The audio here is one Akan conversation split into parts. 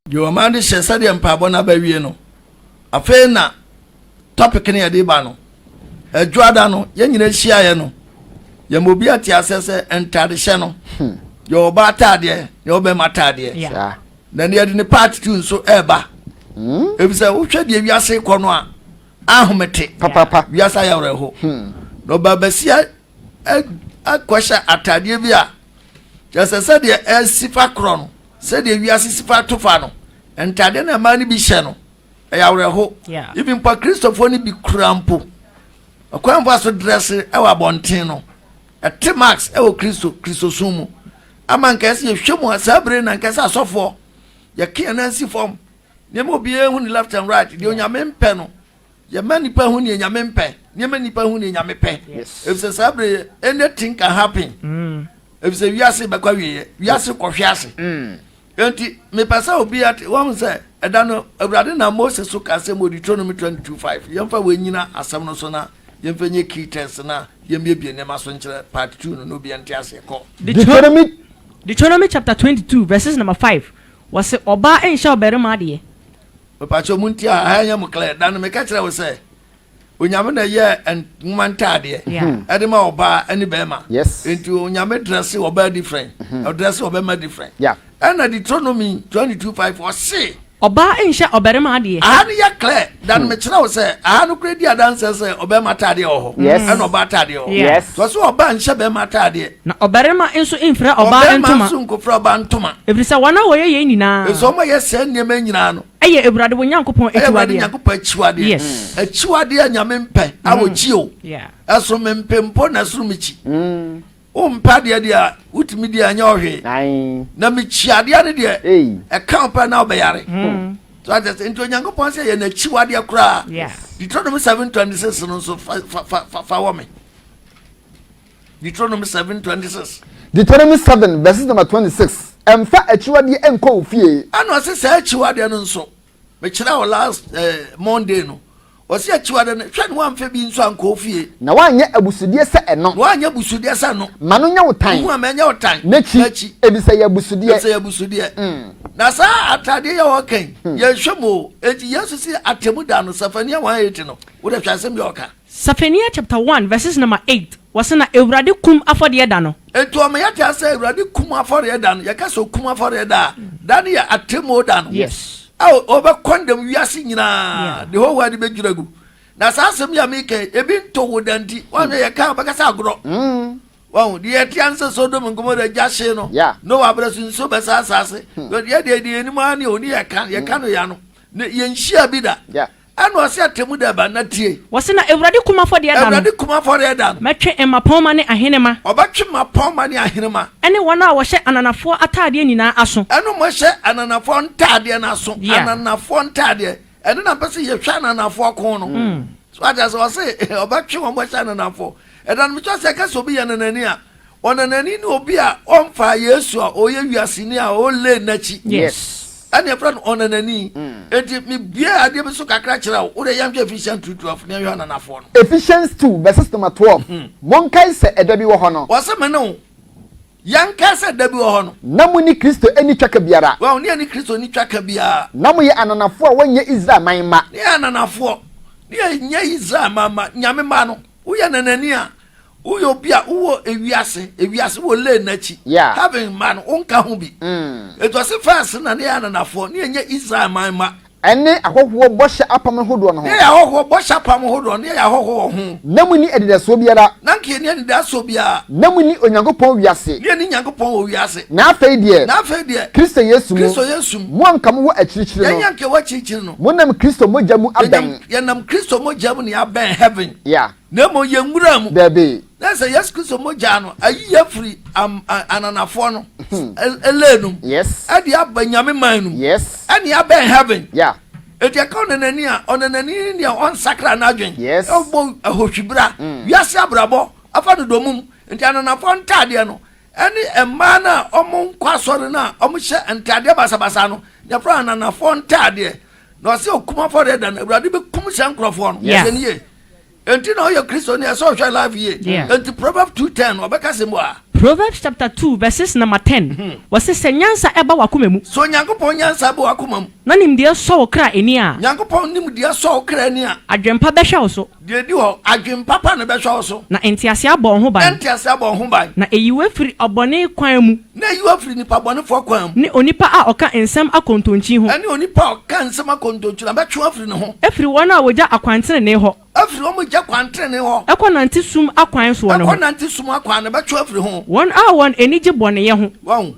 Deɛ ɔman de hyɛ sɛdeɛ mpaebɔ no aba wie no, afei na topic no yɛde ba no. Adwoada no, yɛn nyinaa hyiaeɛ no, yɛma obi ate aseɛ sɛ ntadehyɛ no, yɛ ɔbaa ataadeɛ, yɛ ɔbɛrima ataadeɛ. Na ne yɛde ne part two nso ɛreba. Efisɛ wohwɛ deɛ wiase kɔ no a, ahomete. Papapa. Wiase ayɛ awerɛho. Na ɔbaa basia akɔhyɛ ataadeɛ bi a, kyerɛ sɛ sɛdeɛ ɛsi fa korɔ no, sɛdeɛ wiase si fa to fa no, ntadeɛ na mmaa no bi hyɛ no, ɛyɛ awerɛho. Even mpo Kristofoɔ no bi kura mpo, ɔkwan fa so dress ɛwɔ abɔnten no, ɛte marks ɛwɔ Kristo Kristosom mu. Ama nka ɛsɛ yɛhwɛ mu a saa bere na nka ɛsɛ asɔfoɔ yɛke yɛn nan si fam, nneɛma obiara hu ne left and right, deɛ Onyame mpɛ no, yɛma nipa hu deɛ Nyame mpɛ, nneɛma nipa hu deɛ Nyame pɛ. Efisɛ saa bere anything can happen. Efisɛ wiase bɛkɔ awieɛ, wiase kɔhwe ase. Nti mepɛ sɛ obi ate wɔn sɛ ɛda no Awurade na Mose so ka sɛ mo Deuteronomy 22:5, yɛmfa wɔn nyina asɛm no so na yɛmfa nye key text na yɛmmiebie nneɛma so nkyerɛ part two no na obi nte aseɛ kɔ. Deuteronomy chapter 22 verses number 5, wɔsɛ ɔbaa nhyɛ ɔbarima adeɛ. Mepakyɛ mu nti a ha nyɛ mo clear. Da no meka kyerɛ wo sɛ Onyame na ɛyɛ nwoma ntaadeɛ ɛde ma ɔbaa ne bɛrima. Nti Onyame dress ɔbaa different, ɔdress ɔbɛrima different. Ɛna Deuteronomy 22:5 ɔse ɔbaa nhyɛ ɔbarima adeɛ. Aha no yɛ clear. Da no mekyerɛ wo sɛ aha no kura di adanseɛ sɛ ɔbɛrima ataadeɛ wɔ hɔ ɛna ɔbaa ataadeɛ wɔ hɔ. So ɔsɛ ɔbaa nhyɛ bɛrima ataadeɛ. Na ɔbarima nso mfira ɔbaa ɔbɛrima ntoma. Nso nkɔfira ɔbaa ntoma. Ɛfiri sɛ wɔn a wɔyɛ yei nyinaa ɛsɛ ɔma yɛ saa nneɛma nyinaa no ɛyɛ Awurade wo Nyankopɔn ɛyɛ Awurade akyiwadeɛ. Nyankopɔn akyiwadeɛ. Akyiwadeɛ a Nyame mpɛ a wɔkyi o. Ɛso mempɛ mpo na ɛsoro mekyi. Wompɛ adeɛ deɛ a wotumi di a ɛnyɛ ɔhwee. Na mekyi adeɛ no deɛ ɛka wo pɛ na wobɛyare. So ate sɛ nti Onyankopɔn sɛ yɛ n'akyiwadeɛ koraa. Deuteronomy 7:26 no nso fa fa fa fa fa wɔ me. Deuteronomy 7:26. Deuteronomy 7 verses number 26. Ɛmfa akyiwadeɛ nkɔ wo fie. Ɛna ɔsɛ saa akyiwadeɛ no nso mekyerɛ wo last Monday no, ɔsɛ akyiwadeɛ no, hwɛ ne woamfa bi nso ankɔ wo fie. Na woanyɛ abusudeɛ sɛ ɛno. Na woanyɛ abusudeɛ sɛ no. Ma no nyɛ wo tan. Wohu a ma ɛnyɛ wo tan. N'akyi. N'akyi. Ebisɛ yɛ abusudeɛ. Ebisɛ yɛ abusudeɛ. Na saa atadeɛ yɛ wɔka yi, yɛnhwɛ mu o. Enti Yesu si atemu da no, Sefania 1:8 no, wode hwɛ asɛm bi a ɔka. Sefania chapter 1 verses number 8, wɔsɛ na Awurade kum afɔdeɛ da no. Enti ɔma yɛte asɛ Awurade kum afɔreɛ da no, yɛka sɛ okum afɔreɛ da a, da no yɛ atemmuo da no. A ɔbɛkɔndɛm wiase nyinaa, the whole world bɛdwira gu. Na saa asɛm yi a meka yi, ebi nto wo da nti, wɔn yɛka a wɔbɛka sɛ agorɔ. Wɔn deɛ yɛte ansa Sodom and Gomorrah gya hye no, Noah abrɛ so nsuo bɛsa asase. Yɛ deɛ deɛ anim ara ne oni yɛka yɛka no ya no, ne yɛnhyia bi da. Ɛna ɔsɛ atemu da ba na tie. Wɔsɛ na Awurade kum afɔdeɛ da no. Awurade kum afɔreɛ da no. Mɛtwe mmapɔmma ne ahenema. Ɔbɛtwe mmapɔmma ne ahenema. Ɛne wɔn a wɔhyɛ ananafoɔ ataadeɛ nyinaa aso. Ɛne wɔn hyɛ ananafoɔ ntaadeɛ no aso. Ananafoɔ ntaadeɛ. Ɛno na mpɛ sɛ yɛhwɛ ananafoɔ ko no. So ate ase, ɔse ɔbɛtwe wɔn bɔhyɛ ananafoɔ. Ɛda no mekyerɛ sɛ ɛka sɛ obi yɛ nanani a, ɔnanani ne obi a ɔmfa Yesu a ɔyɛ wiaseni a ɔle n'akyi. Ɛne ɛfrɛ no ɔnanani. Enti mebue adeɛ bi so kakra kyerɛ wo. Wode yɛnhwɛ Ephesians 2:12 ne yɛnhwɛ ananafoɔ no. Ephesians 2 verses number 12. Monkae sɛ ɛda bi wɔ hɔ no. Wɔse me ne wo yɛnkae sɛ da bi wɔ hɔ no. Na mo ne Kristo ani twaka biara. Wɔn ne ani Kristo ni twaka biara. Na moyɛ ananafoɔ a wɔnyɛ Israel man mma. Ne yɛ ananafoɔ ne yɛ nyɛ Israel man mma, Nyame mma no. Woyɛ nanani a, woyɛ obi a wowɔ ewiase, ewiase wɔ lane n'akyi. Heaven mma no wonka ho bi. Etu ɔse first na ne yɛ ananafoɔ ne yɛ nyɛ Israel man mma. Ɛne ahɔhoɔ bɔhyɛ apam hodoɔ no ho. Ne yɛ ahɔhoɔ bɔhyɛ apam hodoɔ, ne yɛ ahɔhoɔ wɔ ho. Na mo ni anidasoɔ biara. Na nka yɛnni anidasoɔ biara. Na mo ni Onyankopɔn wiase. Ne yɛnni Nyankopɔn wɔ wiase. Na afei deɛ. Na afei deɛ. Kristo Yesu mu. Kristo Yesu mu. Mo a nka mowɔ akyirikyiri no. Yɛn a nka yɛwɔ akyirikyiri no. Monam Kristo mogya mu abɛn. Yɛnam Kristo mogya mu na yɛabɛn heaven. Na mmom yɛn nwura mu. Dabi. Na sɛ Yesu Kristo mogya no ayi yɛn firi ananafoɔ no ɛlɛɛ no mu. Ɛde aba Nyame man no mu. Ɛne abɛn heaven. Eti ɛka ɔnanani a, ɔnanani ne deɛ ɔnsakra n'adwen. Ɔbɔ ahohwibra. Wiase abrabɔ afa no domum. Nti ananafoɔ ntaadeɛ no ɛne mmaa no a ɔmo nkɔ asɔre no a ɔmo hyɛ ntaadeɛ basabasa no, yɛfrɛ ananafoɔ ntaadeɛ. Na ɔsɛ okum afɔreɛ da no, Awurade bɛkum saa nkurɔfoɔ no. Yɛ ne yie. Enti na ɔyɛ Kristo ni ɛsɛ ɔhwɛ life yie. Enti Proverbs 2:10 ɔbɛka sɛ mu a. Proverbs chapter 2 verses number 10. Wɔse sɛ nyansa ɛba w'akoma mu. Sɛ Onyankopɔn nyansa ba w'akoma mu. Na nimdeɛ sɔ wo kra ani a. Nyankopɔn nimdeɛ sɔ wo kra ani a. Adwempa bɛhwɛ wo so. Deɛ ɛdi hɔ, adwempa pa na ɛbɛhwɛ wo so. Na nteaseɛ abɔ wo ho ban. Na nteaseɛ abɔ wo ho ban. Na ɛyi wo afiri ɔbɔne kwan mu. Na ɛyi wo afiri nipa bɔnefoɔ kwan mu. Ne onipa a ɔka nsɛm akontonkyi ho. Ɛne onipa a ɔka nsɛm akontonkyi no, ɛbɛtwe wo afiri ne ho. Afiri wɔn a wɔgya akwantenenee hɔ. Afiri wɔn a wɔgya kwantenenee hɔ. Kɔ nante sum akwan soɔ no ho. Kɔ nante sum akwan no, ɛbɛtwe wo afiri ho. Wɔn a wɔn ani gye bɔneyɛ ho. Wahu?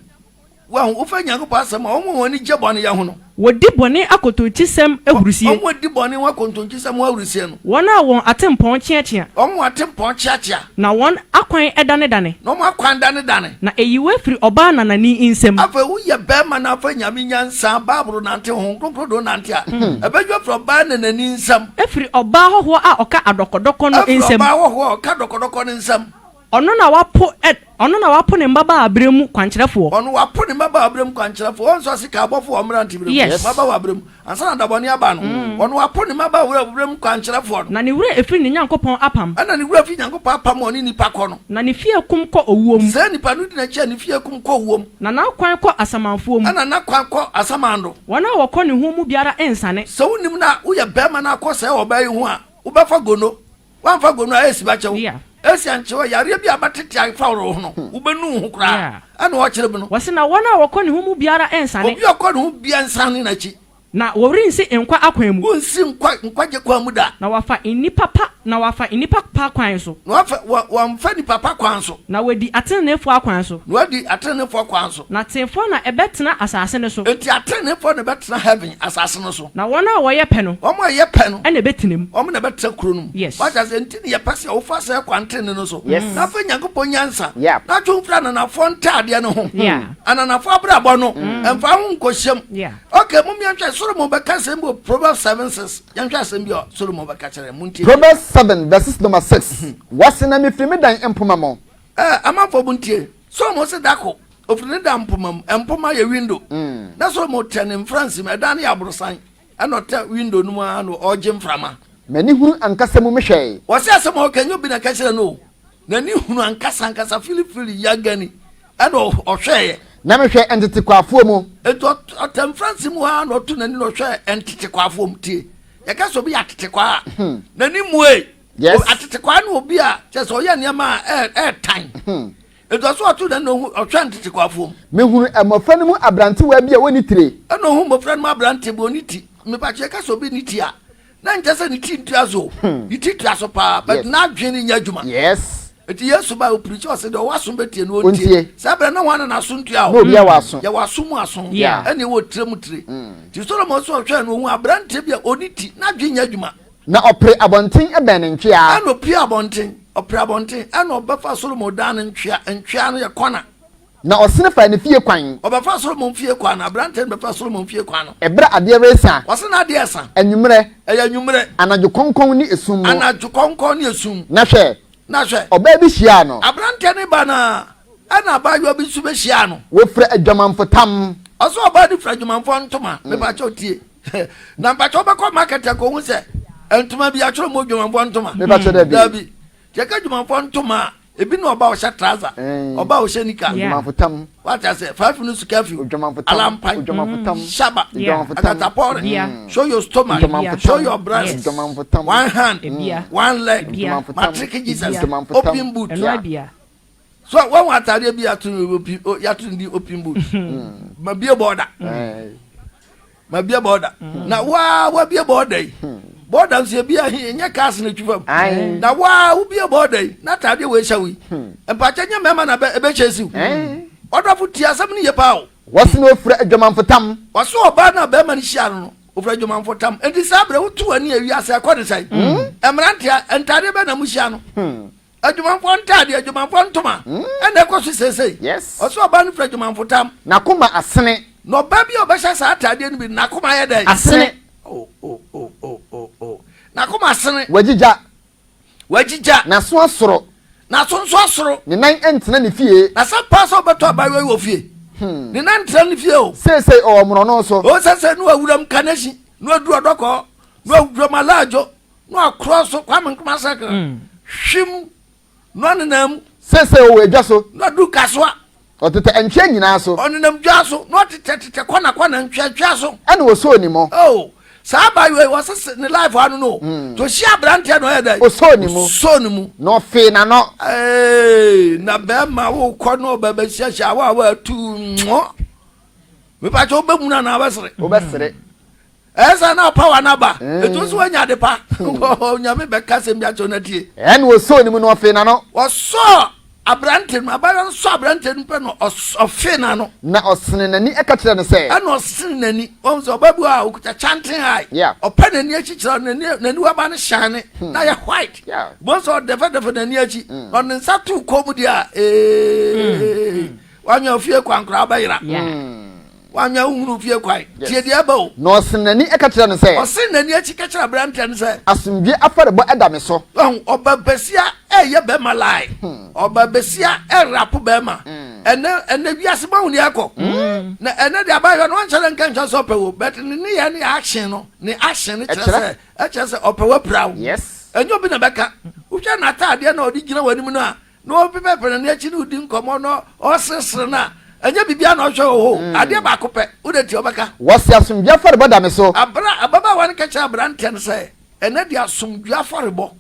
Wahu? Wofa Nyankopɔn asɛm a, wɔn a wɔn ani gye bɔneyɛ ho no. Wɔdi bɔne akontonkyisɛm ahurisie. Wɔn a wɔdi bɔne ho akontonkyisɛm ho ahurisie no. Wɔn a wɔn atempɔn kyeakyea. Wɔn a wɔn atempɔn kyeakyea. Na wɔn akwan danedane. Na wɔn akwan danedane. Na eyi wo afiri ɔbaa nanani nsam. Afei woyɛ barima na afa Nyame nyansa, Bible nante, Honhom Kronkron de wo nante a, ɛbɛdwo afiri ɔbaa nanani nsam. Afiri ɔbaa hɔhoɔ a ɔka adɔkɔdɔkɔ no Afiri nsam. ɔbaa hɔhoɔ a ɔka dɔkɔdɔkɔ no nsam. Ɔno na wapo ɛ, ɔno na wapo ne mmabaaberɛ mu kwankyerɛfoɔ. Ɔno wapo ne mmabaaberɛ mu kwankyerɛfoɔ. Wɔn nso ɔse kaabɔfoɔ wɔ mmeranteberɛ mu. Yes. Mmabaawaberɛ mu. Ansa na dabɔne aba no. Ɔno wapo ne mmabaawaberɛ mu kwankyerɛfoɔ no. Na ne werɛ afiri ne Nyankopɔn apam. Ɛna ne werɛ afiri Nyankopɔn apam a ɔne nnipa kɔ no. Na ne fie kum kɔ owuo mu. Saa nipa no di n'akyi a ne fie kum kɔ owuo mu. Na n'akwan kɔ asamanfoɔ mu. Ɛna n'akwan kɔ asamando. Wɔn a wɔkɔ ne ho mu biara nsane. Sɛ wonim na woyɛ barima na akɔ sɛɛ ɔbaa yi ho a, wobɛfa gono. Woamfa gonu a esi bɛkyɛ wo. Esi ankyɛ wo a, yareɛ bi a bɛtete afa wo ho no, wobɛnu wo ho koraa. Ɛna ɔkyerɛ mu no. Wɔse na wɔn a wɔkɔ ne ho mu biara nsane. Obi a ɔkɔ ne ho biara nsane n'akyi. Na wɔrensi nkwa akwan mu. Wonsi nkwa, nkwagye kwan mu da. Na wɔafa nnipa pa, na wɔafa nnipa pa kwan so. Na wɔafa, wɔ, wɔmfa nnipa pa kwan so. Na wɔadi ateneneefoɔ akwan so. Na wɔadi ateneneefoɔ kwan so. Na teefoɔ na ɛbɛtena asase no so. Enti ateneneefoɔ na ɛbɛtena heaven, asase no so. Na wɔn a wɔyɛ pɛ no. Wɔn a wɔyɛ pɛ no. Na ɛbɛtena mu. Wɔn na ɛbɛtena kuro no mu. Yes. Wate aseɛ? Nti na yɛpɛ sɛ wofa saa kwan tenene no so. Yes. Na afei Nyankopɔn nyansa. Yeah. Na twe wo firi ananafoɔ ntaadeɛ no ho. Yeah. Ananafoɔ abrabɔ no, mfa ho nkɔhyɛ mu. Yeah. Okay, mom yɛnhwɛ, Solomon bɛka asɛm bi wɔ Proverbs 7 6. Yɛnhwɛ asɛm bi a Solomon bɛka kyerɛ yɛn. Montie. Proverbs 7 verses number 6. Wɔse na mefiri me dan mpoma mu. Eh, amanfoɔ montie. Solomon se dako, ofiri ne dan mpoma mu, mpoma yɛ window. Na Solomon tɛ ne mfransi mu, ɛdan no yɛ aborosan, ɛna ɔtɛ window no mu ara na ɔregye mframa. M'ani hunu ankasa mu mehwɛe. Wɔse asɛm a ɔka nyɛ obi na ɛka kyerɛ no o, n'ani hunu ankasa ankasa, filifili, yagani, ɛna ɔhwɛeɛ. Na mehwɛ ntetekwaafoɔ mu. Enti ɔtɛ mfransi mu ara na ɔto n'ani na ɔhwɛ ntetekwaafoɔ mu. Tie, yɛka sɛ obi yɛ atetekwaa a, n'ani mmuee. Yes. Atetekwaa ne obi a kyerɛ sɛ ɔyɛ nneɛma a ɛɛtan. Nti ɔsɛ ɔto n'ani na ohu ɔhwɛ ntetekwaafoɔ mu. Mehunu mmɔfra no mu aberantewaa bi a ɔnni tire. Ɛna ohu mmɔfra no mu aberante bi ɔnni ti. Mepakyɛ yɛka sɛ obi nni ti a, na nkyɛ sɛ ne ti ntua so o. Ne ti tua so paa, but n'adwene nyɛ adwuma. Yes. Nti Yesu baa ɔpirikyi ɔse deɛ ɔwɔ aso bɛtie no ɔntie. Saa berɛ na hwan na n'aso ntua o? Na obiara wɔ aso. Yɛwɔ aso mu aso, ɛna yɛwɔ tire mu tire. Nti Solomon nso ɔhwɛɛ no ohuu aberanteɛ bi a ɔnni ti, n'adwene nyɛ adwuma. Na ɔpere abɔnten bɛn ne ntwea. Ɛnna opue abɔnten, ɔpere abɔnten, ɛnna ɔbɛfa Solomon dan no ntwea, ntwea no yɛ kɔna. Na ɔsene faa ne fie kwan. Ɔbɛfa Solomon fie kwan no, aberanteɛ no bɛfa Solomon fie kwan no. Ɛberɛ a adeɛ resa. Ɔse na adeɛ resa. Anwummerɛ. Ɛyɛ anwummerɛ. Anadwo kɔnkɔn ne esum mu. Anadwo kɔnkɔn ne esum. Na hwɛ. Na hwɛ. Ɔbaa bi hyiaa no. Aberanteɛ no reba no ara, ɛnna abaayewa bi nso bɛhyiaa no. Wɔfira adwamanfotam. Ɔse ɔbaa no fira adwamanfoɔ ntoma. Mepakyɛw tie. Na mpakyɛ wobɛkɔ market akɔhu sɛ ntoma bi atwerɛ mu odwamanfoɔ ntoma? Mepakyɛ dabi. Dabi. Yɛka adwumanfoɔ ntoma a, ebi ne ɔba a ɔhyɛ trouser, ɔba a ɔhyɛ nika. Odwamanfo tam. Wate ase? Faafi no sukafi. Odwamanfo tam. Alampan. Odwamanfo tam. Shaba. Odwamanfo tam. Akatapɔre. Show your stomach. Odwamanfo tam. Show your breast. Odwamanfo tam. One hand. One leg. Matric Jesus. Odwamanfo tam. Open boot. So wɔn wɔ ataadeɛ bi yɛato no opi yɛato no di open boot. Ma bie bɔɔda. Ma bie bɔɔda. Na waa wabie bɔɔda yi. Bɔɔda nso ebi ahe nyɛ cars na etwi fam. Na waa wobie bɔɔda yi na ataadeɛ wɔ ehyɛ wo yi. Mpakyɛ nyɛ mmarima na bɛ ɛbɛhyɛ esiw. Ɔdɔfo tie asɛm no yie paa o. Wɔsi na ofura adwamanfo tam. Wɔsi ɔbaa no a bɛrima no hyia no no ofura adwamanfo tam. Enti saa berɛ woto w'ani a wiase ɛkɔ ne sɛn? Mmeranteɛ ntaadeɛ bɛn na mohyia no? Adwumanfoɔ ntaadeɛ, adwumanfoɔ ntoma ɛna ɛkɔ so seesei. Yes. Ɔsɛ ɔbaa no fira adwumanfo tam. N'akoma asene. Na ɔbaa bi a ɔbɛhyɛ saa ataadeɛ no bi no, n'akoma ayɛ dɛn? Asene. Oh, oh, oh, oh, oh, oh. N'akoma asene. Wagyigya. Wagyigya. N'aso asoro. N'aso nso asoro. Ne nan ntena ne fie. Na sɛ paa sɛ ɔbɛtɔ abaayewa yi wɔ fie. Ne nan ntena ne fie o. Seesei ɔwɔ mmorɔno so. O seesei ne wawuram Kaneshie, ne waduru Ɔdɔkɔɔ, ne waduru Malaajo. Na wakorɔ so Kwame Nkrumah circle hwim na ɔnenam mu. Seesei ɔwɔ edwa so. Na ɔduru Kasoa. Ɔtetɛ ntwea nyinaa so. Ɔnenam dwa so, na ɔtetɛtetɛ kɔnakɔna ntweantwea so. Ɛna ɔsɔɔ ne mu. Oh, saa abaayewa yi, wɔse ne life ano no. Nti ɔhyia aberanteɛ na ɔyɛ dɛn? Ɔsɔɔ ne mu. Ɔsɔɔ ne mu. Na ɔfee n'ano. Ee, na bɛrima wokɔ na ɔba bɛhyiahyia awa awa atu nwɔ. Mepakyɛ wobɛmunu anaa wobɛsere? Wobɛsere. Ɛyɛ saa na power no aba. Ɛtu nso wanya ade pa. Onyame bɛka asɛm bi akyerɛ no atie. Ɛna ɔsɔɔ ne mu na ɔfee n'ano. Ɔsɔɔ aberante no, abaayewa no sɔɔ aberante no pɛ na ɔfee n'ano. Na ɔsene n'ani ka kyerɛɛ no sɛ. Ɛna ɔsene n'ani. Wɔn sɛ ɔbaa bi wɔ a ɔkuta chanting eye. Ɔpɛ n'ani akyi kyerɛ n'ani n'aniwa no shine na yɛ white. Wɔn sɛ ɔdɛfɛdɛfɛ n'ani akyi. Na ɔde nsa to kɔn mu deɛ a ee. Wanyɛ ofie kwan koraa ɔbɛyera. Wanyɛ wohunu fie kwan. Tie deɛ ɛba o. Na ɔsen n'ani ka kyerɛɛ no sɛ. Ɔsen n'ani akyi ka kyerɛɛ aberanteɛ no sɛ. Asomdwoeɛ afɔrebɔ da me so. Wahu, ɔba basia ɛreyɛ bɛrima lie. Ɔba basia ɛrapo bɛrima. Ɛnɛ, ɛnɛ wiase moahu deɛ ɛkɔ. Na ɛnɛ deɛ abaayewa no wanhyɛ da nka nkyerɛ sɛ ɔpɛ wo, but ne nneyɛɛ ne action no, ne action no kyerɛ sɛ, ɛkyerɛ sɛ ɔpɛ wo apira wo. Ɛnyɛ obi na bɛka. Wohwɛ n'ataadeɛ na ɔde gyina w'anim no a, na ɔpepɛpɛ n'ani akyi ne odi nkɔmmɔ na ɔseresere no a, ɛnyɛ biribiara na ɔhwɛ wɔ hɔ o. Mm. Adeɛ baako pɛ, wode tie ɔbɛka. Wɔse asomdwoe afɔrebɔ da me so. Abra, ababaawa no ka kyerɛ aberanteɛ no sɛ, Ɛnnɛ deɛ asomdwoe afɔrebɔ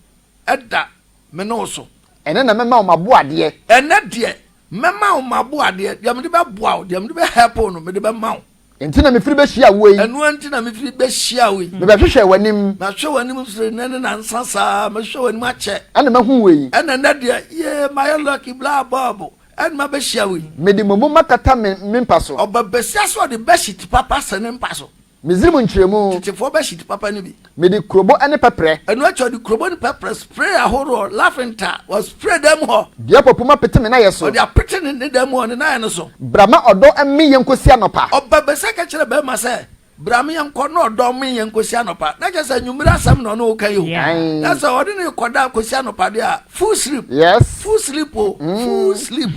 da me ne wo so. Ɛnnɛ na mɛma wo m'aboadeɛ. Ɛnnɛ deɛ mɛma wo m'aboadeɛ, deɛ mede bɛboa wo, deɛ mede bɛhelp wo no, mede bɛma wo. Enti na mefiri bɛhyiaa woɔ yi. Ɛno nti na mefiri bɛhyiaa wo yi. Mebɛhwehwɛɛ w'anim. Mahwɛ w'anim firi nnɛ ne nansa saa, mehwɛ w'anim akyɛ. Ɛna mahu wo yi. Ɛna nnɛ deɛ, yee, mayɛ lucky bla bɔɔbo, ɛna mabɛhyia wo yi. Mede momu makata me me mpa so. Ɔba basia sɛ ɔde bɛhyit papa sɛ ne mpa so. Misraim nkyerɛmu. Tetefoɔ bɛhyit papa no bi. Mede kurobo ne pɛprɛ. Ɛno akyi ɔde kurobo ne pɛprɛ spray ahoroɔ, lavender, wɔ spray dan mu hɔ. Dua pɔpum apete me nayɛ so. Ɔde apete ne ne dan mu hɔ, ne nayɛ no so. Bra ma ɔdɔ mme yɛn nkosi anɔpa. Ɔba bɛsa ka kyerɛ barima sɛ, Bra me yɛnkɔ na ɔdɔ mme yɛn nkosi anɔpa. Na kyerɛ sɛ anwummere asɛm na ɔne wo ka yi o. Na sɛ ɔde no rekɔda kɔsi anɔpa deɛ a, full sleep. Yes. Full sleep o. Mm. Full sleep.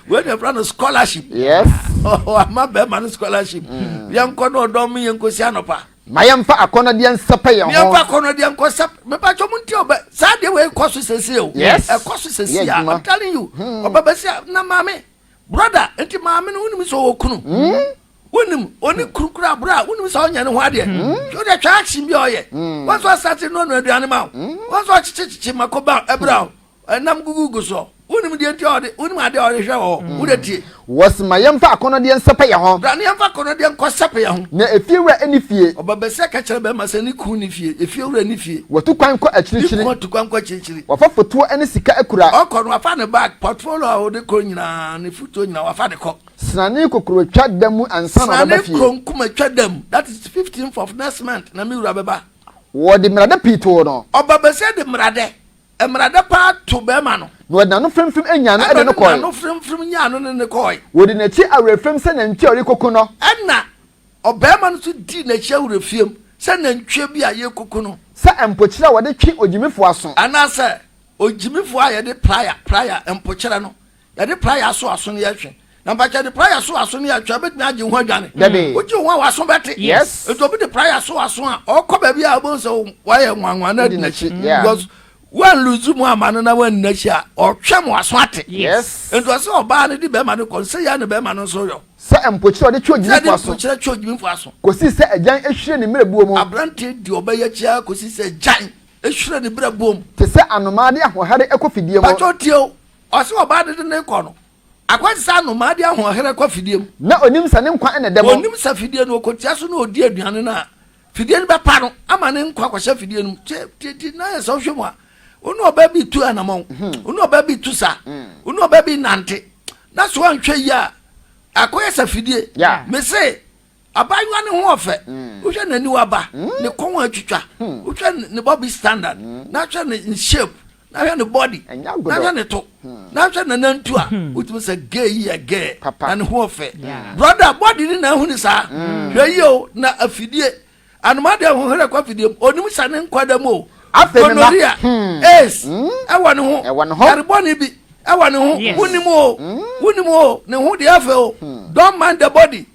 Wei na ɛfra no scholarship. Yes. Ama bɛrima no scholarship. Mm. Yɛnkɔ na ɔdɔ mme yɛn nkosi anɔpa. Ma yɛmfa akɔnnɔdeɛ nsɛpɛ yɛn ho. Yɛmfa akɔnnɔdeɛ nkɔ sɛp. Mepa kyɛ mo nti ɔbɛ saa deɛ wei kɔ so sɛsi o. Yes. Ɛkɔ so sɛsi a. I'm telling you. Hmm. Ɔbɛ bɛsi a na maame brother nti maame no wonim sɛ ɔwɔ kunu. Hmm. Wonim ɔne kunu kura abura a wonim sɛ ɔnyɛ ne ho adeɛ. Hmm. Hwɛ ɔde atwa action bi a ɔyɛ. Wɔn nso asate no ɔno aduane ma wo. Wɔn nso ɔkyekyekyekye mako ba ɛbra o. Ɛnam gugugu soɔ. Wonim deɛ nti a ɔde, wonim adeɛ a ɔde hwɛ wɔ hɔ. Wo deɛ tie. Wɔse ma yɛmfa akɔnnɔdeɛ nsɛpɛ yɛn ho. Bra na yɛmfa akɔnnɔdeɛ nkɔsɛpɛ yɛn ho. Na efiewura nni fie. Ɔbabasia ka kyerɛ barima sɛ ne kunu nni fie. Efiewura nni fie. Watu kwan kɔ akyirikyiri. Ne kunu atu kwan kɔ akyirikyiri. Wafa fotoɔ ne sika akura. Ɔkɔ no, wafa ne bag, portfolio a ɔde kɔ nyinaa, ne fotoɔ nyinaa, wafa de kɔ. Srane kokurotwa da mu ansa na ɔbɛba fie. Srane koronkumatwa da mu, that is fifteenth of next month, na me wura bɛba. Wɔde mmerade pii too no. Ɔbabasia de mmeradɛ Mmerada paa to barima no. Na ɔde n'ano fremfrem nyaa no de no kɔe. Ɛna ɔde n'ano fremfrem nyaa no ne no kɔe. Wɔdi n'akyi awerɛfirem sɛ nantwie a ɔrekɔku no. Ɛna ɔbarima no nso dii n'akyi awerɛfirem sɛ nantwie bi a yɛrekɔku no. Sɛ mpokyerɛ a wɔde twe ogyimifoɔ aso. Anaasɛ ogyimifoɔ a yɛde playa, playa, mpokyerɛ no, Yɛde praeɛ aso aso no yɛtwe. Na mpakyɛ yɛde praeɛ aso aso no yɛtwe a wobɛtumi agye wo ho adwane. Dabi. Wogye wo ho a w'aso bɛte. Yes. Nti obi de praeɛ aso aso a ɔkɔ baabi a wobɛhu sɛ wayɛ nwanwa na adi n'akyi. Yeah. Because woan lose mu ama no na woanni n'akyi a ɔtwɛm w'aso ate. Yes. Nti ɔsɛ ɔbaa no de bɛrima no kɔ sɛ yɛ na bɛrima no nso yɔ. Sɛ mpokyerɛ a ɔde twe Sɛ ogyimifo de aso. mpokyerɛ twe ogyimifo aso. Kɔsii sɛ agyan hwire ne mmerɛbuo mu. Aberanteɛ di ɔbaa yi akyi ara kɔsi sɛ agyan hwire ne berɛboɔ mu. Te sɛ anomaa de ahoɔhare kɔ fidie mu. Mpakyɛ tie o. Ɔse ɔbaa no de no rekɔ no, akɔyɛ te sɛ anomaa de ahoɔherɛ kɔ fidie mu. Na ɔnim sɛ ne nkwa na ɛda mu. Ɔnim sɛ fidie no, ɔkɔtia so na ɔdi aduane no a, fidie no bɛpa no ama ne nkwa akɔhyɛ fidie no mu. Tie, tie, tie, na yɛ sɛ wohwɛ mu a, wo ne ɔbaa bi tu anamɔn, wo ne ɔbaa bi tu sa, wo ne ɔbaa bi nante, na so anhwɛ yie a, akɔyɛ sɛ fidie. Mese, Abaayewa no ho ɔfɛ. Mm. Wohwɛ n'aniwa ba, mm. ne kɔn atwitwa. Hmm. Wohwɛ ne body standard, mm. na hwɛ ne shape, na hwɛ ne body, na hwɛ ne to, hmm. na hwɛ n'anantu a, hmm. wotumi sɛ gay yi yɛ gay, na ne ho ɔfɛ. Brother, body ne na ehu ne saa. Hwɛ yie o, na afidie. Anoma deɛ ahohwerɛ kɔ afidie mu, onim sɛ ne nkwa da mu o. Gonorrhea, AIDS, ɛwɔ ne ho, yarebɔne bi ɛwɔ ne ho, wonim o, wonim o, ne ho deɛ afɛ o. Don't mind the body.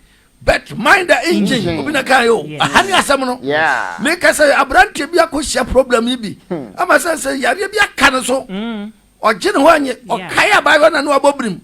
But mind the engine. Obi na kan yo. Aha ni asɛm no. Me ka sɛ aberanteɛ bi akɔhyia problem yi bi. Hmm. Ama sɛ sɛ yareɛ bi aka no so. Hmm. Ɔgye ne ho anye. Ɔkae abaayewa na ne wabɔ birim.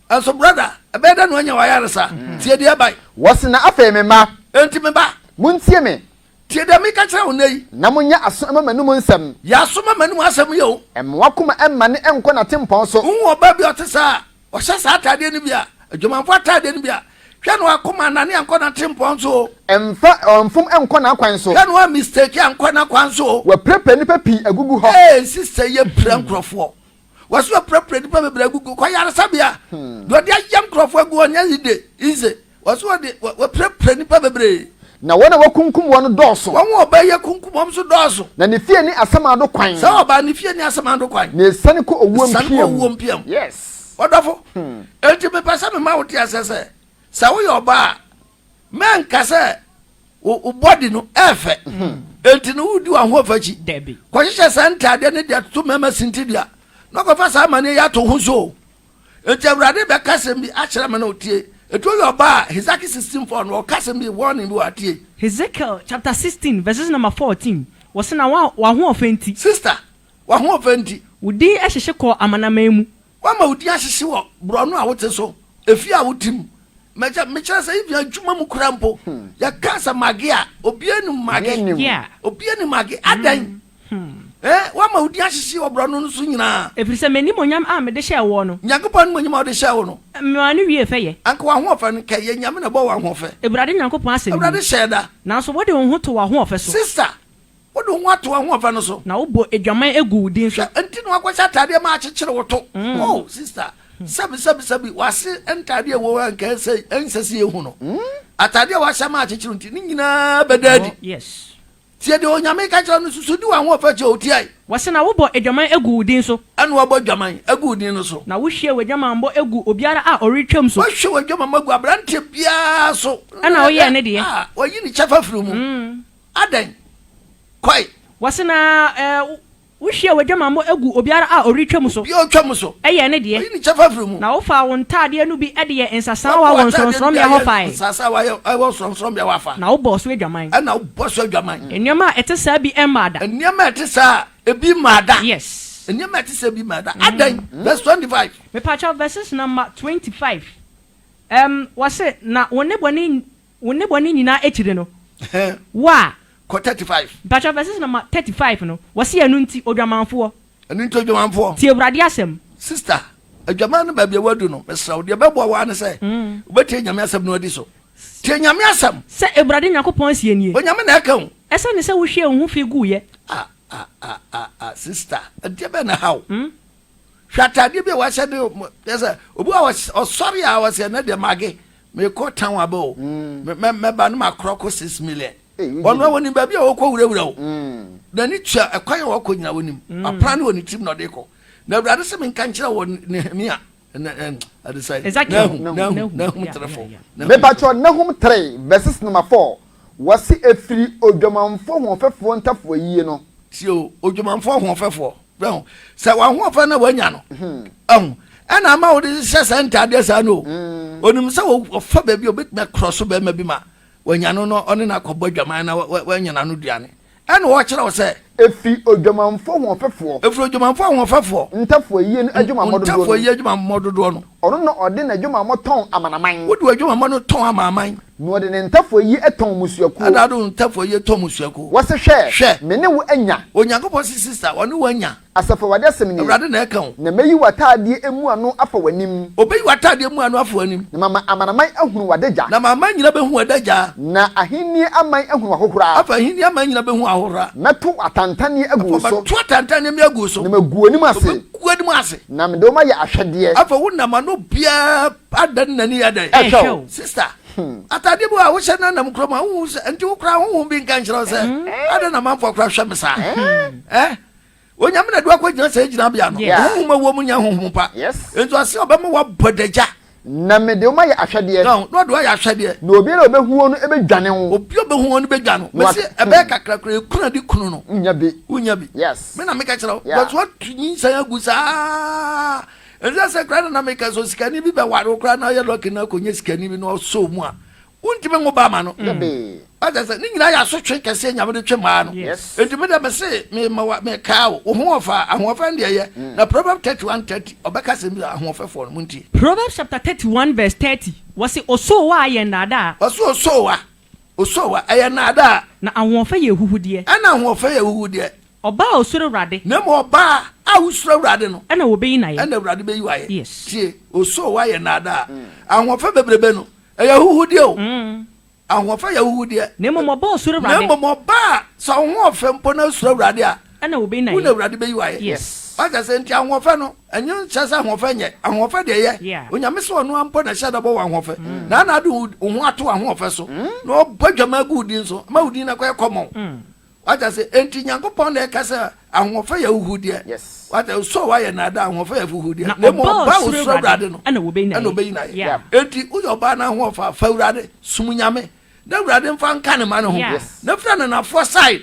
Nso brother, ɛbɛyɛ dɛ na wanya w'ayaresa. Mm. Tie deɛ ɛbae. Wɔse na afei me mma. Enti me ba. Montie me. Tie deɛ meka kyerɛ wo nnɛ yi. Na monyɛ aso mma m'anom nsɛm. Yɛ aso ma m'anom asɛm yi o. Mma w'akoma mmane nkɔ n'atempɔn so. Wohu ɔbaa bi a ɔte saa a, ɔhyɛ saa ataadeɛ no bi a, adwamanfoɔ ataadeɛ no bi a, hwɛ na w'akoma annane ankɔ n'atempɔn so o. Mfa ɔmfom nkɔ n'akwan so. Hwɛ na woammistake ankɔ n'akwan so o. Wapirapira nnipa pii agugu hɔ. Ee, sister yi apira nkurɔfoɔ. Wɔso apirapira nnipa bebree agugu kɔ yaresabea. Deɛ ɔde ayɛ nkurɔfoɔ agu hɔ nyɛ ide, easy. Wɔso wɔde wɔapirapira nnipa bebree. Na wɔn a wɔakunkum wɔn no dɔɔso. Wɔn a ɔbaa yi akunkum wɔn nso dɔɔso. Na ne fie ne asamando kwan. Saa ɔbaa ne fie ne asamando kwan. Na esiane kɔ owuo Esiane kɔ mpia mu. owuo mpia mu. Yes. Ɔdɔfo, enti mepɛ sɛ mema wo te aseɛ sɛ, sɛ woyɛ ɔbaa a, mɛnka sɛ wo wo body no ɛɛfɛ. Enti no wodi w'ahoɔfɛ akyi. Dabi. Kɔhyehyɛ saa ntaadeɛ no de atoto mmarima sintidua na kɔfa saa amanneɛ yi ato wo ho so o. Enti Awurade bɛka asɛm bi akyerɛ me na otie. Enti woyɛ ɔbaa a, Hesekiel 16 4 no, ɔka asɛm bi, warning bi wɔ ha, tie. Hesekiel chapter 16 verses number 14, wɔse na w'ahoɔfɛ nti. Sister, w'ahoɔfɛ nti. Wo din hyehye kɔɔ amanaman mu. Woama wo din ahyehye wɔ borɔno a wote so, efie a wote mu. Mɛkyɛ, mekyerɛ sɛ even adwuma mu koraa mpo, yɛka sɛ mage a, obiara nim mage. Yeah. Obiara nim mage. Adɛn? Eh, woama wo din ahyehye wɔ borɔno no so nyinaa. Ɛfiri sɛ m'animuonyam a mede hyɛɛ woɔ no. Nyankopɔn animuonyam a ɔde hyɛɛ wo no. Memaa no wiee fɛyɛ. Anka w'ahoɔfɛ no, nka ɛyɛ Nyame na ɛbɔɔ w'ahoɔfɛ. Awurade Nyankopɔn asɛm nie. Awurade hyɛɛ da. Nanso wode wo ho too w'ahoɔfɛ so. Sister, wode wo ho ato w'ahoɔfɛ no so. Na wobɔ adwaman gu wo din so. Hwɛ, enti na woakɔhyɛ ataadeɛ ma akyekyere wo to. Oh, sister, sɛbi, sɛbi, sɛbi, w'ase ntaadeɛ a ɛwɔ hɔ a anka ɛnsɛ, ɛnsɛ sɛ yɛhu no. Ataadeɛ a woahyɛ ma akyekyere wo nti, ne nyinaa bɛda adi. Yes. Tie deɛ Onyame ka kyerɛ no, susu di w'ahoɔfɛ akyi o, tiae. Wɔse na wobɔ adwaman gu wo din so. Ɛna wabɔ adwaman agu wo din no so. Na wohwie w'adwamammɔ gu obiara a ɔretwam so. Woahwie w'adwamammɔ agu aberanteɛ biara so. Ɛna woyɛɛ ne deɛ. A, wayi ne kyɛfa firi mu. Adɛn? Kɔe. Wɔse na Wohwiee w'adwamammɔ guu obiara a ɔretwam so. Obiara a ɔtwam so. Yɛɛ ne deɛ. Ɔyi ne kyɛfa firi mu. Na wofaa wo ntaadeɛ no bi de yɛɛ nsasaawa wɔ nsorɔnsorɔmmea hɔ fae. Nsasaawa wɔ nsorɔnsorɔmmea hɔ afa. Na wobɔɔ so adwaman. Ɛna wobɔ so adwaman. Nneɛma a ɛte saa bi mmaa da. Nneɛma a ɛte saa ebi mmaa da. Yes. Nneɛma a ɛte saa bi mmaa da. Adɛn? Verse 25. Mepakyɛw verses number 25. Ɛm, wɔse, na wo nnebɔne Wo nnebɔne nyinaa akyiri no, wo a. Kɔ 35. Mpakyɛw verses number 35 no, wɔse ɛno nti odwamanfoɔ. Ɛno nti odwamanfoɔ. Tie Awurade asɛm. Sister, adwaman no baabi a woadu no, mesrɛ wo, deɛ ɛbɛboa wo ara ne sɛ, wobɛtie Nyame asɛm na woadi so. Tie Nyame asɛm. Sɛ Awurade Nyankopɔn seɛ nie. Onyame na ɛka o. Ɛsiane sɛ wohwiee wo ho fi guiɛ. Ah ah ah ah ah sister, ɛdeɛ bɛn na ɛha wo? Hwɛ ataadeɛ bi a wahyɛ de yɛ sɛ obi a ɔsɔre a ɔsɛ ɛnɛ deɛ mage mekɔ town aba o mɛba no makorɔ kɔ 6 million. Ɔno a wɔnim baabi a wɔkɔ wurawura o, n'ani tua ɛkwan a wɔkɔ nyina wɔnim apra ne wɔ ne tirim na ɔde kɔ. Na Awurade sɛ menka nkyerɛ wɔ Nehemia ɛde sɛ Nahum, Nahum, Nahum 3:4. Mepatwɔ, Nahum 3 verses number 4, wɔse ɛfiri odwamanfoɔ hoɔfɛfoɔ ntafoɔ yie no. Tie o, odwamanfoɔ hoɔfɛfoɔ bɛho sɛ w'ahoɔfɛ na wanya no ɛho ɛna ama wode hyɛ saa ntaadeɛ saa no o. Onim sɛ wɔfa baabi a obɛtumi akorɔ so bɛrima bi ma wanya no no ɔne no akɔbɔ adwaman na wanya n'ano duane. Ɛna wɔkyerɛ wo sɛ. Ɛfiri odwamanfoɔ hoɔfɛfoɔ. Ɛfiri odwamanfoɔ ahoɔfɛfoɔ. Ntafoɔ yie no adwamammɔ dodoɔ no. Ntafoɔ yie adwamammɔ dodoɔ no. Ɔno na ɔde n'adwamammɔ tɔn amanaman. Wode w'adwamammɔ no tɔn amanaman. Na ɔde ne ntafoɔ yie tɔn mmusuakuo. Ɛna ɔde wo ntafoɔ yie tɔn mmusuakuo. Wɔse hwɛ. Hwɛ. Me ne wo anya. Onyankopɔn se sister, ɔne wo anya. Asafo Awurade asɛm nie. Awurade na ɛka o. Na mɛyi w'ataadeɛ mmuano afa w'anim. Ɔbɛyi w'ataadeɛ mmuano afa w'anim. Na mama amanaman ahunu w'adagya. Na amanaman nyinaa bɛhu w'adagya. Na ahennie aman ahunu w'ahohora. Afei ahennie aman nyinaa bɛhu w'ahohora. Mɛto atantanneɛ agu wo so. Afei mɛto atantanneɛ mi agu wo so. Na magu w'anim ase. Ɔbɛgu w'anim ase. Na mede wo mayɛ ahwɛdeɛ. Afei wonam a na obiara adane n'ani yɛ dɛn? Ɛhwɛ wo. Sister, ataadeɛ bi wɔ a wohyɛ no anam kurom a wohu sɛ nti wo koraa honhom bi nka nkyerɛ wo sɛ adɛn na amanfoɔ koraa hwɛ me saa? Eh? Onyame na de wakɔgyina sɛ gyinabea no. Honhom a ɛwɔ mu nyɛ honhom pa. Nti ɔse ɔbɛma woabɔ dagya. Na mede wo mayɛ ahwɛdeɛ. Na ɔde wo ayɛ ahwɛdeɛ. Na obiara a ɔbɛhu wo no bɛdwane wo. Obi a ɔbɛhu wo no bɛdwane wo. Mese ɛbɛyɛ kakra koraa ekunu a de kunu no. Wonnya bi. Wonnya bi. Me na meka kyerɛ wo. Because woatu nyinsɛn agu saa. Ɛnsɛ sɛ koraa na na meka sɛ osikani bi bɛware wo koraa na ɔyɛ lucky na akɔnya sikani bi na ɔsɔ wo mu a. Wontumi nwo ba ma no. Wate sɛ ne nyinaa yɛ asotwe kɛseɛ Nyame de twe mmaa no. Enti me deɛ mese mema wa mekaa wo wo ho ɔfa a, ahoɔfɛ no deɛ ɛyɛ. Na Proverbs 31 30 ɔbɛka asɛm bi a ahoɔfɛfoɔ no montie. Proverbs chapter 31 verse 30 wɔse osoowa yɛ nnaadaa. Wɔse osoowa, osoowa ɛyɛ nnaadaa. Na ahoɔfɛ yɛ ahuhudeɛ. Ɛna ahoɔfɛ yɛ ahuhudeɛ. Ɔbaa a osuro Awurade. Na mmom ɔbaa a wosuro Awurade no. Ɛna wɔbɛyi no ayɛ. Ɛna Awurade bɛyi wo ayɛ. Yes. Tie, osoowa yɛ nnaadaa. Ahoɔfɛ bebrebe no, ɛyɛ ahuhudeɛ o. Ahoɔfɛ yɛ ahuhudeɛ. Na mmom ɔbaa a osuro Na Awurade. mmom ɔbaa a sɛ wo ho ɔfɛ mpo na osuro Awurade a. Ɛna wɔbɛyi no Wo ayɛ. na Awurade bɛyi wo ayɛ. Yes. Wate aseɛ? Nti ahoɔfɛ no, ɛnyɛ nkyerɛ sɛ ahoɔfɛ nyɛ. Ahoɔfɛ deɛ ɛyɛ. Yeah. Onyame sɛ ɔno ara mpo na ɛhyɛ da bɔ wo ahoɔfɛ. Na ana ade wo ho ato w'ahoɔfɛ so. Na ɔbɔ adwaman agu wo din so, ma wo din no akɔyɛ common. Wate ase? Enti Nyankopɔn na ɛka sɛ ahoɔfɛ yɛ ahuhudeɛ. Yes. Wate ase? So wayɛ naadaa, ahoɔfɛ yɛ ahuhudeɛ. Na Na mmom ɔbaa ɔbaa a osuro osuro Awurade Awurade no, ɛna wɔbɛyi no ɛna ayɛ. ɔbɛyi no ayɛ. Yeah. Enti woyɛ ɔbaa na ahoɔfɛ a, fa Awurade, som Nyame, na Awurade mfa nka ne mma no ho. Yeah. Yes. Na firi ananafoɔ side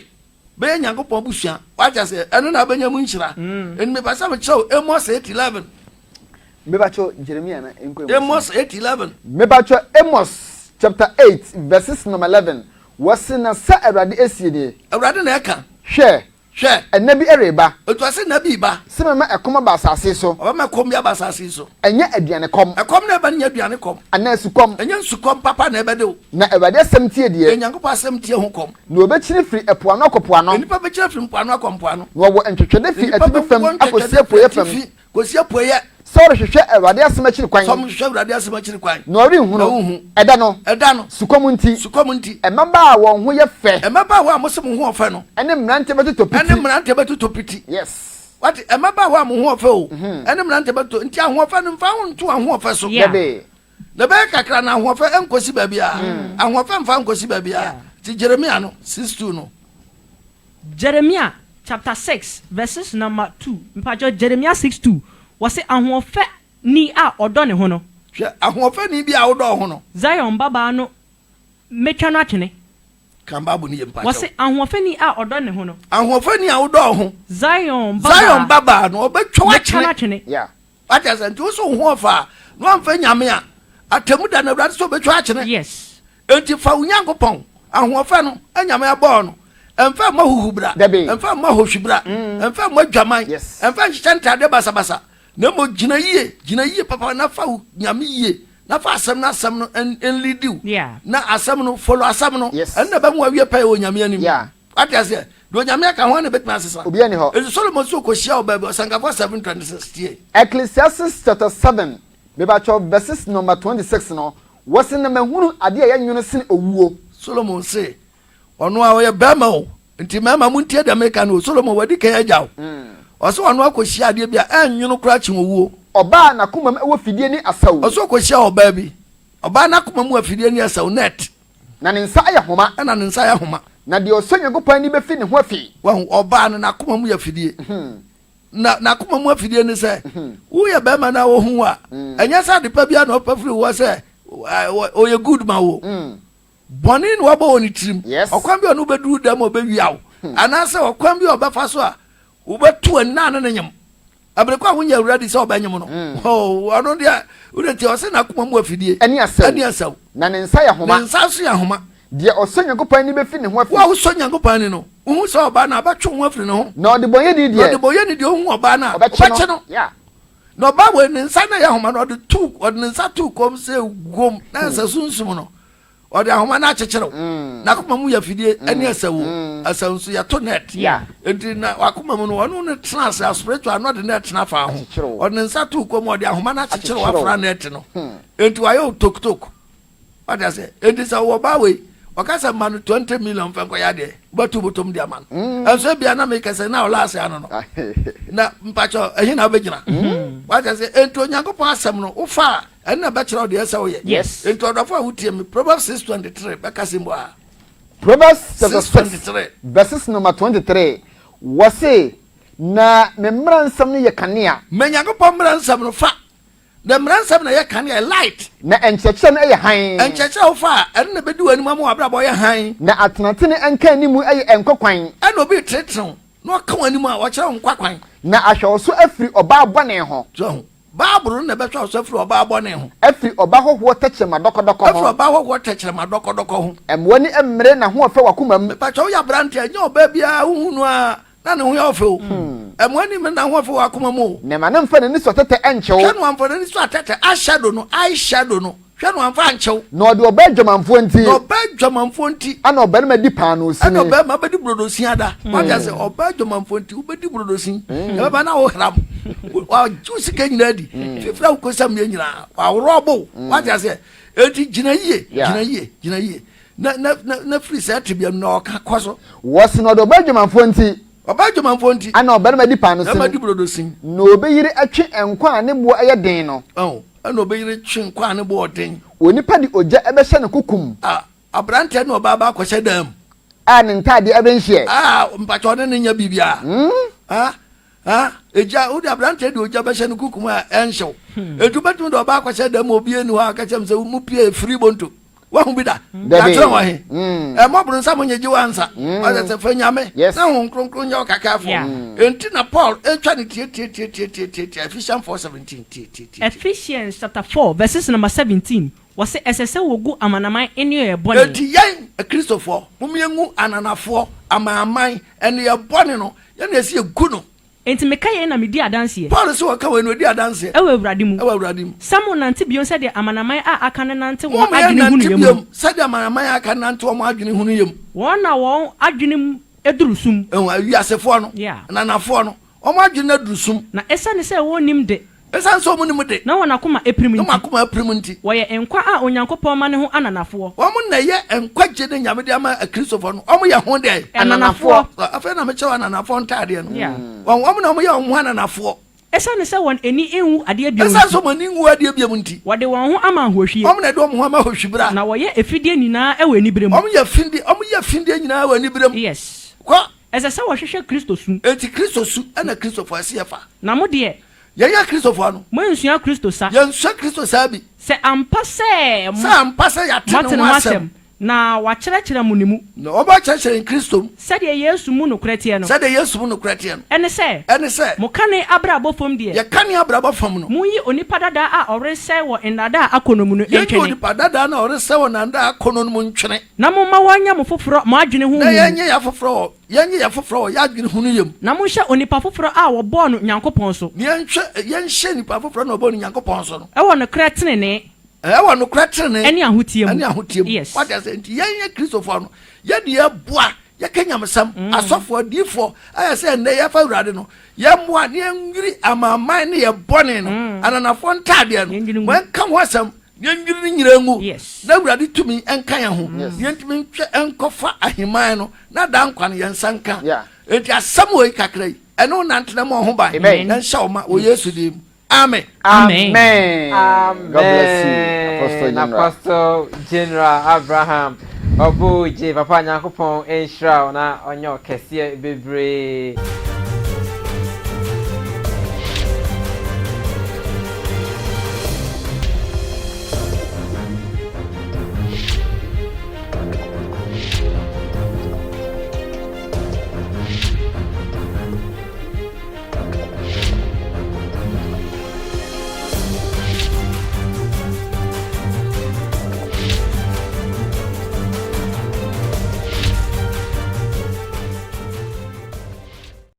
bɛyɛ Nyankopɔn abusua. Wate ase? Ɛno na wobɛnya mu nhyira. Enti mepɛ sɛ mekyerɛ wo Amos 8:11. Mebakyɛ Jeremiah na nkɔ Amos 8:11. Mebakyɛ Amos chapter 8 verses number 11. Wɔse na sɛ Awurade esie nie. Awurade na ɛka. Hwɛ! Hwɛ! Nna bi reba. Otu ase nna bi reba. Sɛ mɛma ɛkɔm aba asase yi so. Ɔbɛma ɛkɔm bi aba asase yi so. Ɛnyɛ aduane kɔm. Ɛkɔm na ɛba no nyɛ aduane kɔm. Anaa sukɔm. Ɛnyɛ nsukɔm papa na ɛbɛde wo. Na Awurade asɛm tie deɛ. Onyankopɔn asɛm tie ho kɔm. Na wɔbɛkyini firi ɛpo ano akɔ po ano. Nnipa bɛkyini afiri mpoano akɔ mpoano. Na wɔwɔ ntwɛtwɛdɛ firi Nnipa atifi fam bɛwɔ akɔsi ntwɛtwɛdɛ firi apueeɛ fam. atifi Kɔsi apueeɛ. Sɛ ɔrehwehwɛ Awurade asɛm akyiri kwan. Sɛ ɔrehwehwɛ Awurade asɛm akyiri kwan. Na ɔrenhunu. Na ɔnhu. Ɛda no. Ɛda no. Sukɔm nti. Sukɔm nti. Mmabaa a wɔn ho yɛ fɛ. Mmabaawa a mose mo ho ɔfɛ no. Ɛne mmeranteɛ bɛtotɔ piti. Ɛne mmeranteɛ bɛtotɔ piti. Yes. Wate, mmabaawa a mo ho ɔfɛ o. Ɛne mmeranteɛ bɛtotɔ, nti ahoɔfɛ no mfa wo nto ahoɔfɛ so. Yeah. Dabi. Na ɛbɛyɛ kakra na ahoɔfɛ nkɔsi baabiara. Ahoɔfɛ mfa nkɔsi baabiara. Nti Jeremia no, 6:2 no. Jeremia chapter 6 verses number 2 mpakyɛw Jeremia 6 2 wɔse ahoɔfɛ ni a ɔdɔ ne ho no. Hwɛ, ahoɔfɛ ni bi a wodɔ wo ho no. Zion babaa no metwa no atwene. Kan Bible no yie mpakyɛw. Wɔse ahoɔfɛ ni a ɔdɔ ne ho no. Ahoɔfɛ ni a wodɔ wo ho. Zion babaa. Zion babaa no ɔbɛtwa wo Mɛtwa no atwene. atwene. Yeah. Wate aseɛ? Nti wo so wo ho ɔfɛ a na wamfa Nyame a, atemmu da no Awurade sɛ ɔbɛtwa akyene. Yes. Enti fa wo Nyankopɔn ahoɔfɛ no a Nyame abɔɔ no, ɛmfa mmɔ huhubra, Dabi. ɛmfa mmɔ ahohwibra, ɛmfa mmɔ adwaman, Yes. ɛmfa nhyehyɛ ntadeɛ basabasa, na mmom gyina yie, gyina yie papa na fa wo Nyame yie, na fa asɛm no asɛm no nlidi wo, Yeah. na asɛm no, follow asɛm no, Yes. ɛno na ɛbɛma wawie pɛyɛ wɔ Nyame anim. Yeah. Wate aseɛ? Deɛ Onyame aka, hwan na ɛbɛtumi asesa? Obiara nni hɔ. Enti Solomon nso kɔhyiaa ɔbaa bi, Ɔsɛnkafoɔ 7:26, tie. Ecclesiastes chapter 7, mebakyɛw verses number 26 no, wɔse na mahunu adeɛ a ɛyɛ nwono sene owuo. Solomon se, ɔno a ɔyɛ barima o, nti mmarima montie deɛ meka no o, Solomon wadi kan agya o. Ɔse ɔno akɔhyia adeɛ bi a ɛnwono koraa kyen owuo. Ɔbaa a n'akomam wɔ fidie ne asau. Ɔse ɔkɔhyia ɔbaa bi, ɔbaa n'akoma mu afidie ne asau, net. Na ne nsa yɛ homa. Ɛna ne nsa yɛ homa. Na deɛ ɔsɔ Nyankopɔn ani bɛfi ne ho afi. Wahu, ɔbaa no n'akoma mu yɛ afidie. Na n'akoma mu afidie ne sɛ, woyɛ bɛrima na ɔhu wo a, ɛnyɛ sɛ adepa biara na ɔpɛ firi wo hɔ sɛ ɔyɛ good ma wo. Bɔne na wabɔ wɔ ne tirim. Ɔkwan bi a ɔne wobɛduru dɛm a ɔbɛwia wo, anaasɛ ɔkwan bi a ɔbɛfa so a wobɛto ani na ane ne nyem. Abere kɔ a wonyɛ awura di sɛ ɔbɛnyem no. Oh, ɔno deɛ wode te ɔse n'akoma mu afidie. Ɛne asau. Ɛne asau. Na ne nsa yɛ homa. Ne nsa nso yɛ homa. Deɛ ɔsɔ Nyankopɔn ani bɛfi ne ho afi. Wo a wosɔ Nyankopɔn ani no, wohu sɛ ɔbaa no a, ɔbɛtwe wo ho afiri ne ho. Na ɔdebɔneyɛni deɛ. Na ɔdebɔneyɛni deɛ, ohu ɔbaa no a, ɔbɛkye no. Yeah. Na ɔbaa wei, ne nsa na ɛyɛ ahoma no, ɔde tuu, ɔde ne nsa too kɔm sɛ gwom, na ɛsɛ sunsum no. Ɔde ahoma no akyekyere wo. N'akoma mu yɛ afidie ne asawu. Asawu nso yɛto net. Enti na w'akoma mu no, ɔne wo tena ase a spiritual na ɔde net no afa ho. Ɔde ne nsa too kɔm, ɔde ahoma no akyekyere wo afra net no. Enti wayɛ wo toktok. Wate aseɛ? Enti sɛ wowɔ baa wei, ɔka sɛ ma no 20 million mfa nkɔyɛ adeɛ, wobɛto botom de ama no. Ɛnso ebia na meka sɛ na ɔla ase ano no. Na mpakyɛ ɛhe na wobɛgyina? Wate aseɛ? Enti Onyankopɔn asɛm no, wofa a, Ɛno na ɛbɛkyerɛ wo deɛ ɛsɛ woyɛ. Yes. Enti ɔdɔfo a wotie me, Proverbs 6:23 bɛka sɛm bu a. Proverbs chapter 6 6:23. verses number 23, wɔse, Na me mmara nsɛm no yɛ kanea. Ma Nyankopɔn mmara nsɛm no fa. Na mmara nsɛm na ɛyɛ kanea, ɛyɛ light. Na nkyerɛkyerɛ no yɛ hann. Nkyerɛkyerɛ a wofa a, ɛno na ɛbɛdi w'anim ama w'abrabɔ ayɛ hann. Na atenatene nkaanim yɛ nkwa kwan. Ɛna obi retenetene wo, na ɔka w'anim a, ɔkyerɛ wo nkwa kwan. Na ahwɛ wo so afiri ɔbaa bɔne ho. So ahu? Bible no na ɛbɛtwe wo so afiri ɔbaa bɔne ho. Afiri ɔba hɔhoɔ tɛkyerɛma dɔkɔdɔkɔ ho. Afiri ɔbaa hɔhoɔ tɛkyerɛma dɔkɔdɔkɔ ho. Mma w'ani mmere n'ahoɔfɛ w'akomam. Mepakyɛ woyɛ aberanteɛ a, ɛnyɛ ɔbaa biara a wohu no a na ne ho yɛ ɔfɛ o. Mma w'ani mmere n'ahoɔfɛ w'akoma mu o. Na mma no mfa n'ani so atɛtɛ nnkye wo. Hwɛ na wamfa n'ani so atɛtɛ, eyeshadow no, eye shadow no, hwɛ na wamfa ankye wo. Na ɔde ɔbaa adwamanfoɔ nti. Na ɔbaa adwamanfoɔ nti. Ɛna ɔbarima di paanoo sini. Ɛna ɔbarima bɛdi brodo sin ada. Wate ase, ɔbaa adwamanfoɔ nti wobɛdi brodo sin. Ɛbɛba na wohram. Wagye wo sika nyinaa di. Fifiri a wokɔsam yɛ nyinaa, waworɔ bo. Wate aseɛ? Enti gyina yie, gyina yie, gyina yie. Na, na, na, na firi saa tebea mu na ɔka kɔ so. Wɔse na ɔde ɔbaa adwamanfoɔ nti. Ɔbaa adwamanfoɔ nti. Ɛna ɔbarima di paanoo sini. Barima di brodo sin. Na ɔbɛyiri atwe nkwa a ne boɔ yɛ den no. Ɔn, ɛna ɔbɛyere twe nkwa a ne bo ɔden. Onipa de ogya bɛhyɛ ne kokom. A, aberanteɛ ne ɔbaa ba akɔhyɛ dan mu. A ne ntaadeɛ renhyeɛ. A, mpakyɛ ɔne no nyɛ biribiara. A, a, egya, wode aberanteɛ de ogya bɛhyɛ ne kokom a ɛnhyew. Enti wobɛtumi de ɔbaa akɔhyɛ dan mu a obiara nni hɔ a ɔka kyerɛ me sɛ mupue firi bonto. Wahu bi da? Yɛatwerɛ wɔ he? Ɛmmɔ boronsam nyegye wo ansa. Ɔsɛ sɛ fa Nyame na Honhom Kronkron nyɛ wo kakafoɔ. Enti na Paul retwa no tiatiatiatiatiatia Ephesians 4:17 tiatiatia. Ephesians chapter 4 verses number 17, wɔse ɛsɛ sɛ wɔgu amanaman nneyɔeɛ bɔne. Enti yɛn Akristofoɔ, mom yɛngu ananafoɔ, amanaman, nneyɛɛ bɔne no, yɛn na ɛsɛ yɛgu no. Enti meka yei na medi adanseɛ. Paul se ɔka wei na ɔdi adanseɛ. Wɔ Awurade mu. Wɔ Awurade mu. Sɛ monnante bio sɛdeɛ amanaman a aka no nante wɔn Momma adwene yɛnnante hunuyɛ mu bio no. sɛdeɛ amanaman a aka no nante wɔn adwene hunuyɛ mu. Wɔn na wɔn adwene mu aduru sum. Ehu, wiasefoɔ no, Yeah. ananafoɔ no, wɔn adwene no aduru sum. Na esiane sɛ wɔnnim de. Esiane sɛ wɔnnim de. Na wɔn akoma apirim Na nti. wɔn akoma apirim nti. Wɔyɛ nkwa a Onyankopɔn ma no ho ananafoɔ. Wɔn na ɛyɛ nkwagye ne Nyame de ama Akristofoɔ no. Wɔn yɛ ho dɛn? Ananafoɔ. Afei na mekyerɛ ananafoɔ ntaadeɛ no. Yeah. Wɔn na wɔyɛ wɔn ho ananafoɔ. Esiane sɛ wɔn ani nwu adeɛ bio Esiane nti. sɛ wɔn ani nwu adeɛ bio nti. Wɔde wɔn ho ama ahohwie. Wɔn na ɛde wɔn ho ama ahohwibra. Na wɔyɛ afideɛ nyinaa wɔ anibere mu. Wɔn yɛ afide, wɔn yɛ afideɛ nyinaa wɔ anibere mu. Yes. Kɔ. Ɛsɛ sɛ wɔhwehwɛ Kristo su. Enti Kristo su na Kristofoɔ ɛsɛ yɛfa. Na mo deɛ. Yɛn Akristofoɔ no. Moansua Kristo sa. Yɛnsua Kristo saa bi. Sɛ ampa sɛ. Sɛ ampa sɛ yɛate ne ho asɛm. Na wɔakyerɛkyerɛ mo ne mu. Na wɔakyerɛkyerɛ yɛn Kristo mu. Sɛdeɛ Yesu mu nokorɛ teɛ no. Sɛdeɛ Yesu mu nokorɛ teɛ no. Ɛne sɛ. Ɛne sɛ. Mo kane abrabɔ fam deɛ. Yɛn kane abrabɔ fam no. Monyi onipa dadaa a ɔresɛe wɔ nnaadaa akɔnnɔ mu no ntwene. Yɛnyi onipa dadaa no a ɔresɛe wɔ nnaadaa akɔnnɔ no mu ntwene. Na momma wɔnyɛ mo foforɔ mo adwene honhom Na mu. yɛnyɛ yɛn afoforɔ wɔ Yɛnyɛ yɛn foforɔ wɔ yɛn adwene hunuyɛ mu. Na monhyɛ onipa foforɔ a wɔbɔɔ no Nyankopɔn so. Na yɛnhwɛ, yɛnhyɛ nipa foforɔ na wɔbɔɔ no Nyankopɔn so no. Ɛwɔ nokorɛ tenenee. Ɛwɔ nokorɛ tenenee. Ɛne ahoteɛ mu. Ɛne ahoteɛ mu. Yes. Wate aseɛ? Nti yɛn yɛ Kristofoɔ no, yɛde yɛboa, yɛka nyamesɛm, asɔfoɔ, adiyifoɔ, ayɛ sɛ ɛnnɛ yɛfa Awurade no, yɛmmoa na yɛnwiri amanaman ne yɛn bɔne no, ananafoɔ ntaadeɛ no, Yɛndwiri ngu. ma yɛnka ho asɛm. Yɛndwiri ne nyinaa ngu, Yes. na Awurade tumi nka yɛn ho, na yɛntumi ntwɛ nkɔfa ahemman no, na daa nkwa no yɛn nsa nka. Yeah. Enti asɛm wei kakra yi, ɛne wo nantena mu ɔho ban, Amen. na nhyɛ wo ma wɔ Yesu din mu. Amen. Amen. Amen. God bless you, Apostle Amen. General. Apostle General Abraham Ɔbɔɔgye papa Nyankopɔn nhyira wo na ɔnyɛ wo kɛseɛ bebree.